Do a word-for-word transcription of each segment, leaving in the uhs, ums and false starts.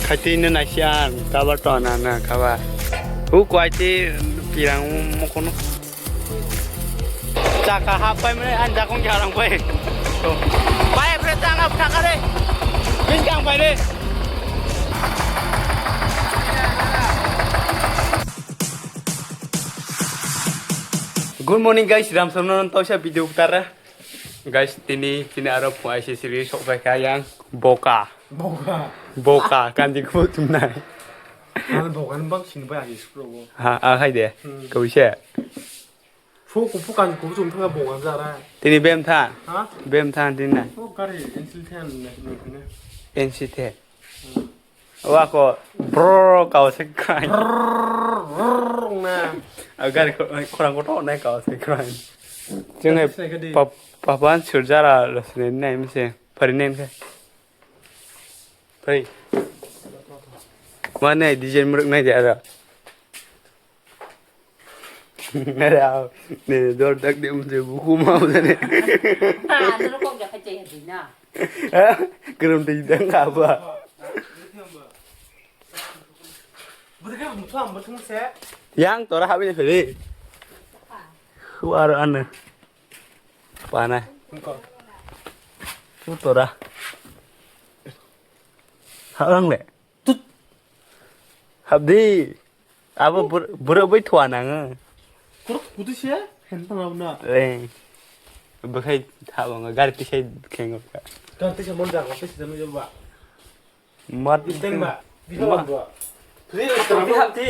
Khaitwi no naisi ang, kabar to na na kabar. Hu kwai ti pirang mo kono. Chaka hap pai mane an jakong jarang pai. Pai bre chang ap thaka re. Bin kang pai re. Good morning guys, ram samno toisa video tara. Guys, tini, tini aro phung aisi siri sok pai kha yang boka. Boka. Boka, kandi kubu tumnai. Ang boka ni bang sini bai aisi sukro bo. Ha, a hai de. Hmm. Kau se. Fu ku fu kandi kubu tum thanga boka jara. Tini bem tha. Ha? Bem tha tini nai. O gari ensil than ne ne ne. Ensil the. Hmm. Wa ko brrr kau se krai. Brrr, brrr, na. A gari ko, khorang ko to nai kau se krai. Jeng hai. Sai ka di. Pap-, papan surjara lo sene nai mi se. Pari nen khe. Pari. Mane design muruk nai jara. Nare aw, ne dor dak de mujhe buku ma mujhe ne. Ha, nuru kok ja khache hadi na. Ha? Kerum de dang apa? Yang tora habis ni. Hu aro ane. Pana. Engko. Hu tora. Halang le. Tut. Habdi. Abo bur-, bur-, bai thua nang. Kuruk putu sia, hen tang abo na. Eh. Bakhai tha bang, gari tisai khengo. Gari tisai mon jago, tisai janu jaba. Mat. Isten ba. Di ma. Ba. Tri isten ba. Di hap di.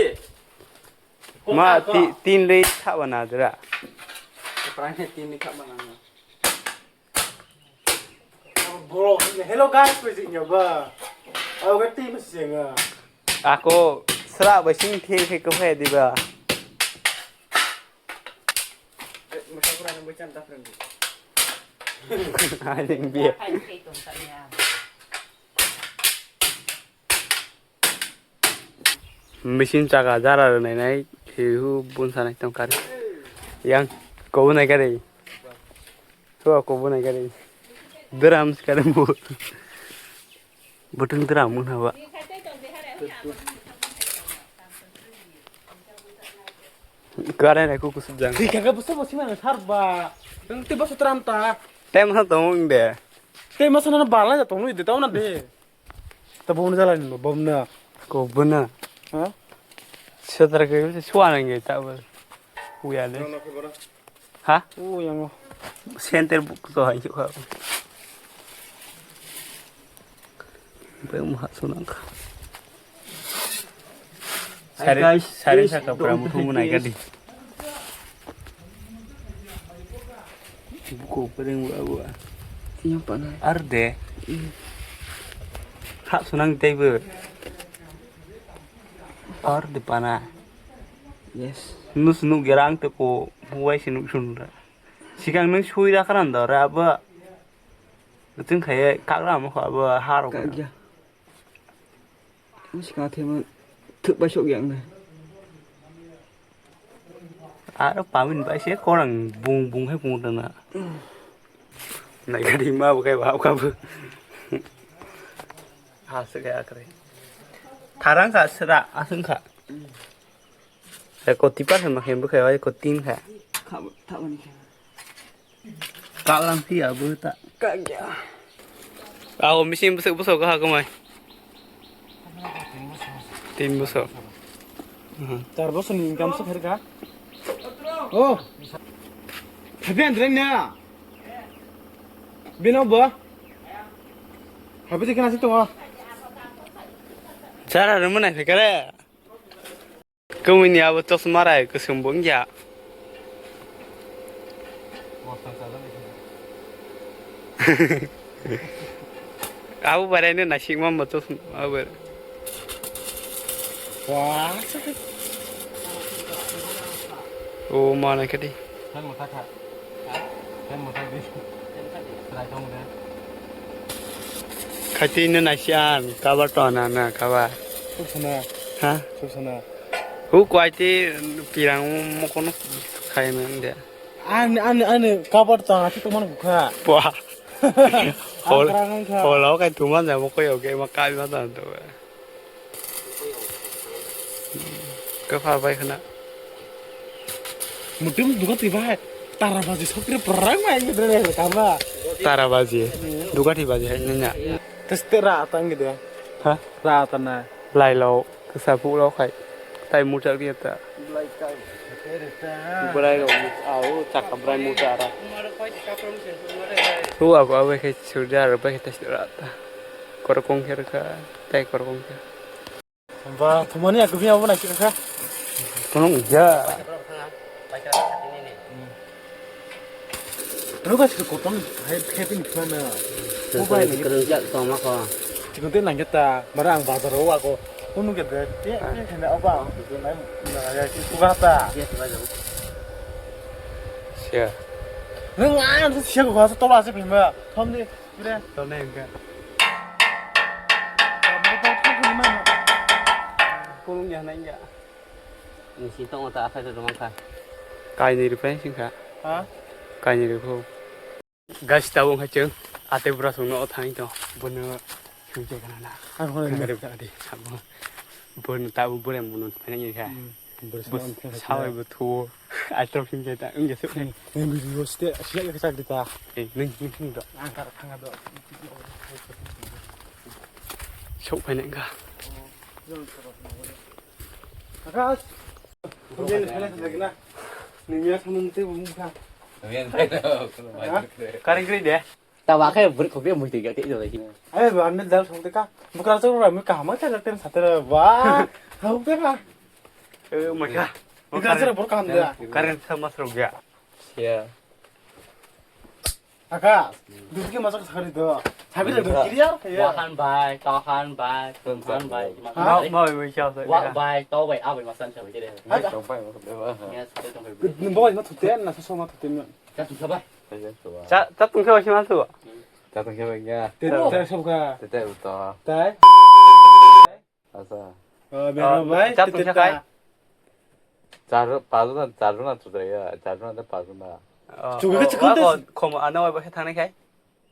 Ma ti, tin le tha bana dra. Prange tin le tha bana. Bro, hello guys, koi sing ya ba. Aw ga team sing ya. Ako sra ba sing the the ko he di ba. Aling bia. Machine chaka jara rwnai nai, hihu bunsa nai tong kari. Yang kobo nai kari. Tua kobo nai kari. Drum kari mu. Button drum mun haba. Kare nai kuku sujang. Thik kha busa busi mana sar ba. Nang ti basu tram ta. Tem ha tong de. Tem masa na bala ja tong de tau na de. Ta bom na jala ni bom na. Ko bom na. Ha? Setra ke se suana nge ta ba. Uya de. Ha? U yang. Center book to hai kha. Bai mu ha sunang kha. Sari, guys, sari please saka don't pura muthung munai hate gadi. Buko pereng wa wa. Yang pana. Arde. Hak sunang teibo. Arde pana. Yes. Nus nuk gerang te ko buai sinuk sunra. Sikang nung sui ra karan da ra ba. Chwng khai kagra mo kha ba harok. Kagya. Sikang thema thuk bai sok yang na. Aro pamin bai se korang bung bung hai bung tana. Nai gari ma bo kai ba ka bo. Ha se kai akre. Tharang kha sra asung kha. Eko tipa khe ma khe bo khe eko tin kha. Kha bo tha bo ni khe. Kalang phi abo ta. Kagya. Aw machine busuk busuk ha kumai. Tin busuk. Char bosor ni income se kher kha. Oh. Happy and rain na. Bino bo. Happy de kana si to. Chara rumuna khere. Kumui ni abo chosma rai kwswng bo wngya. Abo barai no naisik ma mo chosma abo. Wah. O ma nai kati. Khaitwi no naisi ang, kabar to na na kabar. Susana. Ha? Susana. Hu kwai ti pirang mo kono khai na de. An, an, an kabar to na ti to man kha. Pwa. Hol, hol kai tuman ja mo koyo ke ma kai ma ta to. Kapha bai khna. Mutim duga ti bai. Tara baji sokre perang mai gitu deh kama. Tara baji. Duga ti baji hai nanya. Teste ra atang gitu ya. Ha? Ra atana. Lai lo kesa pu lo khai. Tai muchak dia ta. Berai lo au chakka berai muchak ra. Tu aku awe khai surja ra bai teste ra ta. Korkong kher kha. Tai korkong kher. Ba, thumani aku bini abo nai kha. Kono ja. Ano ka sir koton hai khetin khana. Mobile ni. Kono ja toma ko. Chikon te nang ta, mara ang bazar o ako. Kunu ke de, te, te khana aba. Na ya ki kuga ta. Sia. Nang ang sia ko sa tola se phima. Thom di. Bre. Tonai hwnkhe. Kulung ya nai ya. Nisi tongo ta aphai rwmang kha. Kainwi rwphai singkha. Ha? Kainwi rwphu. Guys, tabuk wngkha chwng atwi bwrasongno o thangwi tong. Bono swngchai gana na. Ang hwnwi. Khwrwngkha di. Abo. Bono tabuk bwrang bono phainai kha. Hmm. Bwrwi sawai bo thuo. Aitor phim jai ta wngya se. Nang video ste siya ka chak dita. Eh, nang nang nang do. Ang kar thanga do. Sok phai nang ka. Akas. Nang ya samun te bumkha. Karing kri de. Ta wa khe bwrwi khok de mui twi ga tei jolai. Ai ba, ande dal song te ka. Bukra chok ra mui kaham khe tem sa te ba. Hau te ba. Eh, mai ka. Bukra chok ra bor kaham da. Current sama seruk ya. Ya. Aka, dutki masak sakari do. Sabi do clear ya. Wahan bai, kahan bai, tunghan bai. Ha? Mau mau bisa. Wak bai, tau bai, abai masan sabi kiri. Hai. Tungpai masak de ba. Ya, sabi tungpai. Nung bawa ma thuten na soso ma thuten. Ka tungsa bai. Cha, cha tungsa bai sima tu. Cha tungsa bai ya. Te te sob ka. Te te uto. Tai. Asa. Oh, biar bai. Cha tungsa kai. Char, pajuna, charjuna tu ya, charjuna te pajuna. Chuka chuka te. Kom ano bai thang nai kai.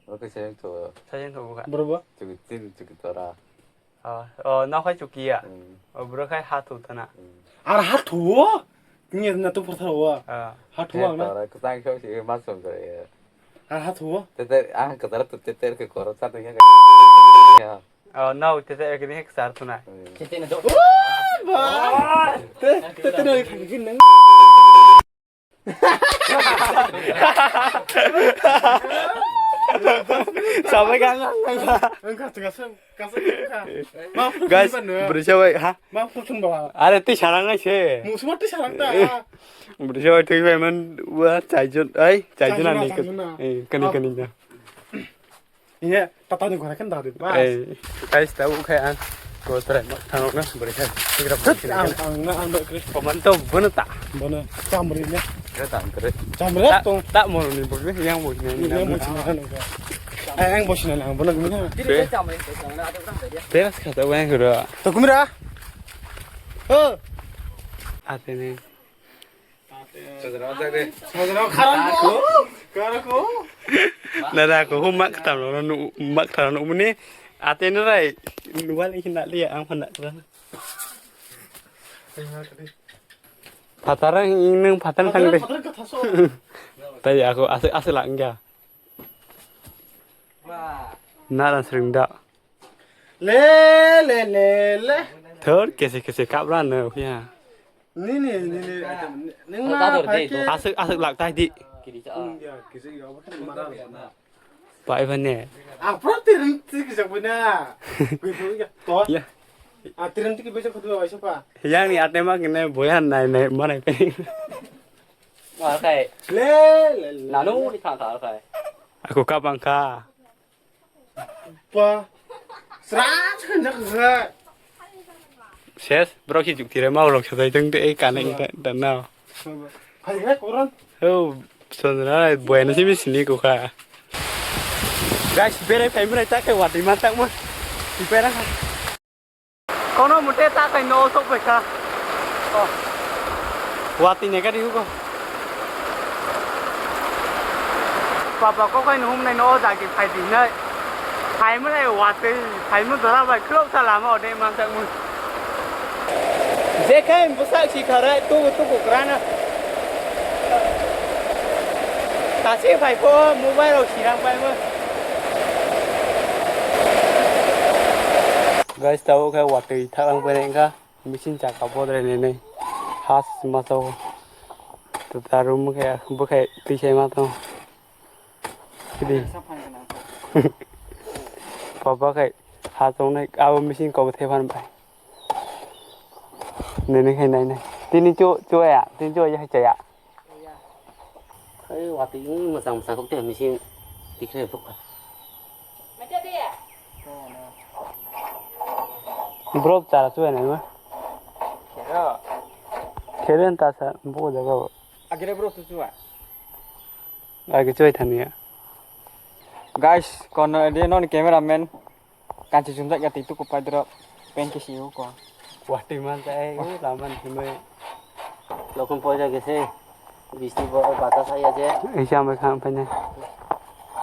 Oke, saya tu. Saya tu buka. Berapa? Chuki tin, chuki tora. Oh, oh, nao khai chukiya. Hmm. Oh, bwrwi khai ha thu thana. Hmm. Ar ha thu? Ni na tu porthar wa. Ah. Ha thu ang na. Tara kwtang khe si ma som jare. Ar ha thu? Te te ang ka tara tu te te ke koro sa te ya. Oh, nao te te ke ni sar thana. Hmm. Te te na do. Ba! Te te no ikhin nang. Sabai ka nga nga. Engka tengah sem, kasem engka. Guys, beri sabai ha. Ma putun bawa. Are ti sarang ai se. Musuh ti sarang ta. Beri sabai tui bai man wa chaijon ai chaijon ani. Eh, kani kani na. Iya, tatani gora kan dari. Mas. Eh, guys, tahu kaya ang. Ko try mak thang na beri kaya. Tigra. Ang ang na ang kri. Koman to bono ta. Bono chamri ne. Kre tam kre. Chamri to. Tak mau ni beri yang mau ni. Yang mau ni. Eh, yang bos ni ang bono gimana? Teras kata yang kira. To kumira. Oh. Atene. Sajra kharang ko. Kharang ko. Nara ko hum mak tam lo nu mak tam lo muni ate nara nuwal ikin na liya ang phana. Phatara ing nang phatara thang de. Tai aku ase ase lang ya. Nara sering da. Le le le le. Thor kese kese kabra no ya. Nini nini nini ma phai ke. Asik asik lak tai di. Pai bane. Apro tirin tiki jak bana. Kui kui ya. To. Ya. A tirin tiki beja kudu ai sapa. Yang ni atema kene boyan nai nai manai pe. Wa kai. Le le le. Nanu ni kha kha kai. Aku kabang kha. Pa. Sra chun jak kha. Ses, bro ki juk tire mau lok sajai teng te e kane ta ta na. Hai hai koran. Oh, sonra boyana simi sini ko kha. Guys, bere family ta ke wati ma tak ma. Bere kha. Kono mute ta kai no sok bai kha. Oh. Wati ne gari hugo. Papa ko kai no hum nai no jagi phai di nai. Phai mo nai wati, phai mo dora bai khlok sa lama ode man tak mo. Bekhe bwsak si kharai tubu tubu kwrana. Tasi phai pho mobile rok sirang pai mo. Guys, tabuk khe watwi thaklang pai nai wngkha. Machine chaka bodrai nai nai. Has maso. Tarum khe bwkhai twi sai ma tong. Kidi. Papa khai ha tongnai abo machine kobo thephan bai. Nini khai nai nai. Tini chu chu ya, tini chu ya hai cha ya. Ai wati wng mwchang mwchang kok te machine tikhe phuk. Bro chara chu nai ma. Kheren ta sa bo jaga. Agre bro tu chu. Age choi thani ya. Guys, kono de non cameraman. Kanchi chumjak ya titu ko padro. Pen ke siu ko. Wati man ta ai u laman thimai. Lokon poja gese. Bisti bo batas aya je. Isa mai kham pai ne.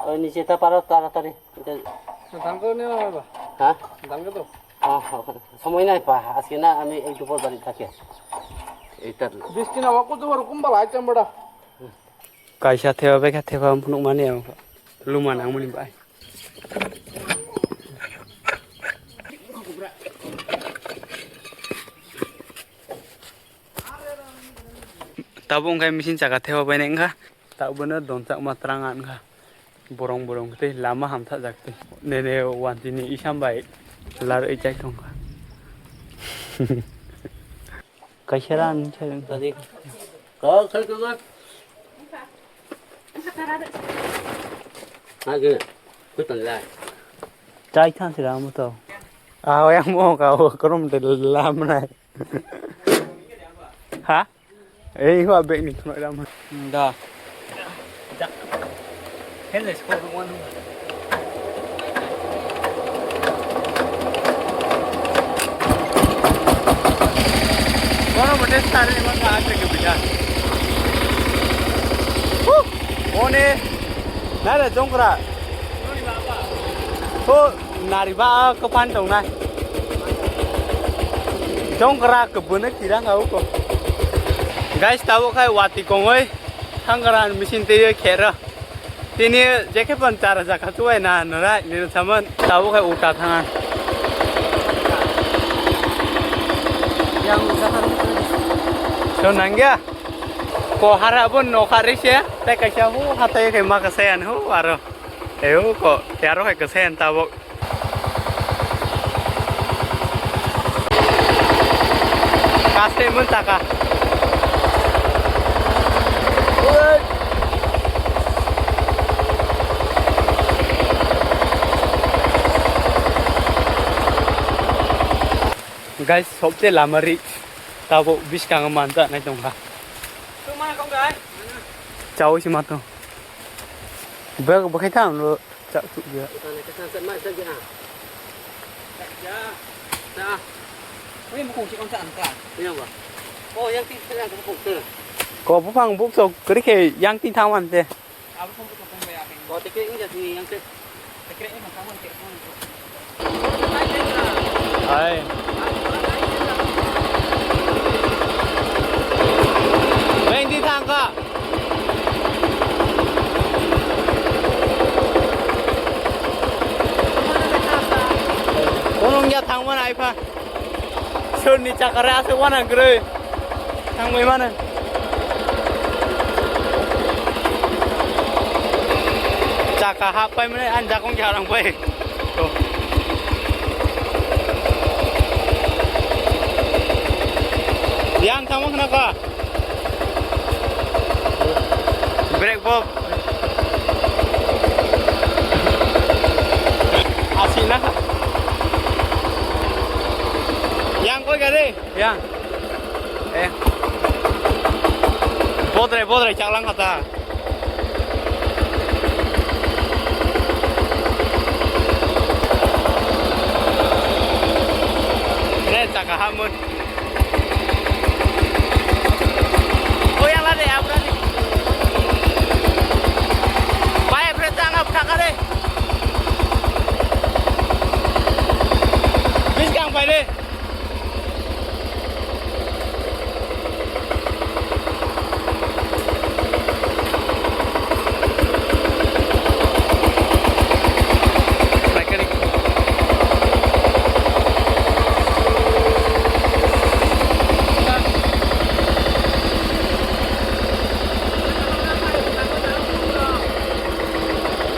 Oi niche ta paro taratari. Dangko ne ba. Ha? Dangko to. Ah, সময় নাই পা, আজকে না আমি একটু পর বাড়ি থাকে। এটা বিশ দিন আমাকে তো ওরকম বালাই চামড়া। Kaisa theba bekha theba phunukmani ang luma nangmani bai. Tabuk wngkha machine chaka theba bainai wngkha. Tabuk bono donchakma twrang wngkha. Borong borong tei lama hamthajak tei. Nene wantini isam bai lar wi chai tongkha. Kaisa ran chai wngkha. Tadi. Kau khai kau. Age. Kutan lai. Chai than sira mo to. Ah, yang mo ka o krom de lam nai. Ha? Ei, hua bag ni khunai ram. Da. Helles ko wan. Kono mate sare ma ka atre ke bija. Huh! One. Nare jongkra. Ho. Nariba kwphan tongnai. Jongkra kwbwno kirang ha uko. Guys, tabuk khai wati kongoi thangkra machine tei khera. Tini jekhe pon chara jaka chuwai na nora nini saman tabuk khai uta thanga. So nangya. Ko hara bo nokha ri se tei kaisa hu hatai khai ma kasai an hu aro. Eyo ko, yaro hai kwsa yan tabuk. Kaste mun taka. Guys, sobte lamari tabuk biskang manja nai tongkha. Chao si mato. Bek, bek khai thang lo. Chak chuk ya. Bukan itu sunset mai saja. Ya. Nah. Ini buku si kontak angka. Ini apa? Oh, yang ti yang buku tu. Ko buphang buk so kri khe yang ti thang wan te. Abu pun buku pun bayar. Ko tikre ini jadi yang ti. Tikre ini mah kawan tikre. Hai. Beng di thang ka. Konong ya thangmani ai pha. Sonni chakare ase wana gre. Thangbai mano. Chaka hap pai mane an jakong jarang pai. To. Yang thangma khna ka. Brake bob. Asina. Yang koi gari? Yang. Eh. Bodrai, bodrai, chaklang kata. Re, chaka hamut. Oya la de, abra de. Bai, bre, changa, phaka de. Biskang pai de.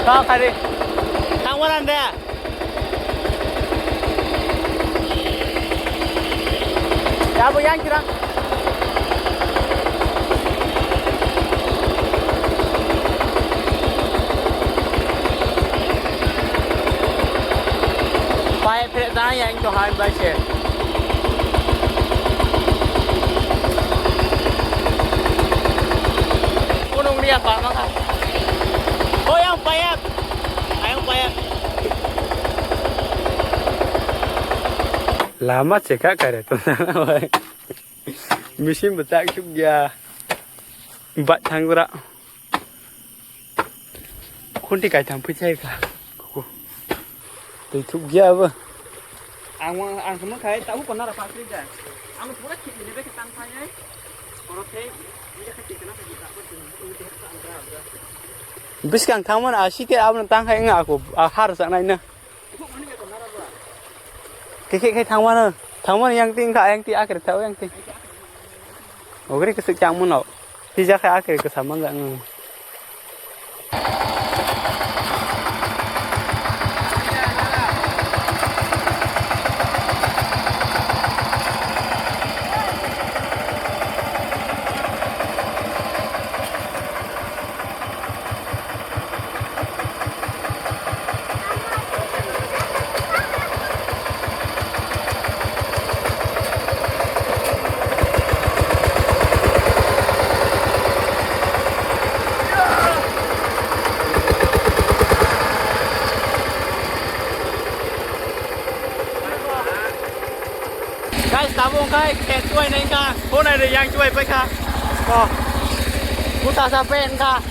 Kau kari. Thangma nang de. Yabo yang kirang. Pai phe dang yang to hai bai se. Kunung dia pa maka. Oh yang payap. Ayang payap. Lama cheka kare to. Machine bo tak suk ya. Bat thang gra. Khunti kaitham phi chai kha. Twi thuk ya bo. Ang ang kunu khai tabu kona ra pakri ja. Ang pura khit ni be tang phai ai. Oro thei. Biskang thangmani a site aboni tangkhai wngya ako, a har saknaino. Khe khe khe thangmano, thangmano yang ti wngkha, yang ti akre thao yang ti. Ogre kwswk changmano, twijakhe akre kwsa manjak wng. Guys, tabuk wngkha khe chuai nai wngkha, phone nai rw yang chuai paikha. Oh. Buta sa pen kha.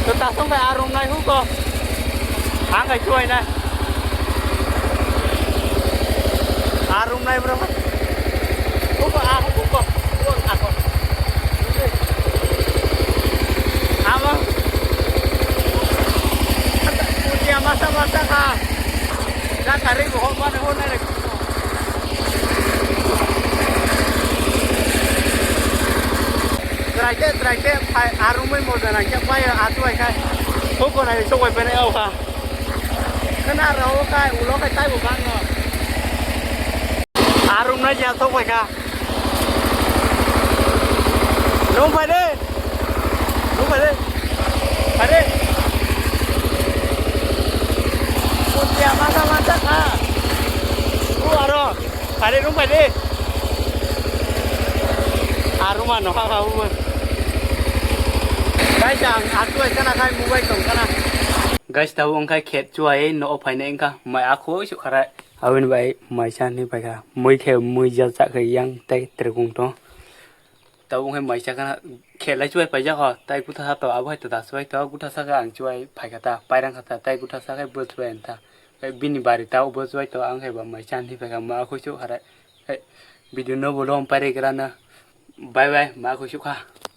Kwtasong bai arum nai huko. Ang kai chuai nai. Arum nai bro. Huko, ah, huko. Huko, ah, huko. Amo. Putia masa masa kha. Dak hari bohong mana hon nai. Traite, traite, phai, arumwi moja nangkhe paio, atuai khai. Hukonai sokbai pene au kha. Khna rao khai, ulo khai taibo bangno. Arumnai ya sokbai kha. Rung phai de. Rung phai de. Phai de. Putia masa masa kha. U aro. Phai de rung phai de. Aruma no kha kha u. Guys, ang atu ai kana khai mobile tong kana. Guys, tabo wngkha khet chuai no phainai wngkha mai akho sukharai. Aboni bai maisa hinwi paikha. Mui khe mui jat chak khe yang tei trekung tong. Tabuk wngkhe maisa kheno khelai chubai paijak ho, tai gutha sa to abo hai to da chubai to, gutha sa khe ang chubai phaikha ta, pairang kha ta, tai gutha sa khe bo chubai wngkha. Bini bari ta bo chubai to, ang khe ba maisa hinwi phaikha, ma khuisuk harai. Video no bo long pairi grana. Bye bye, ma khuisuk kha.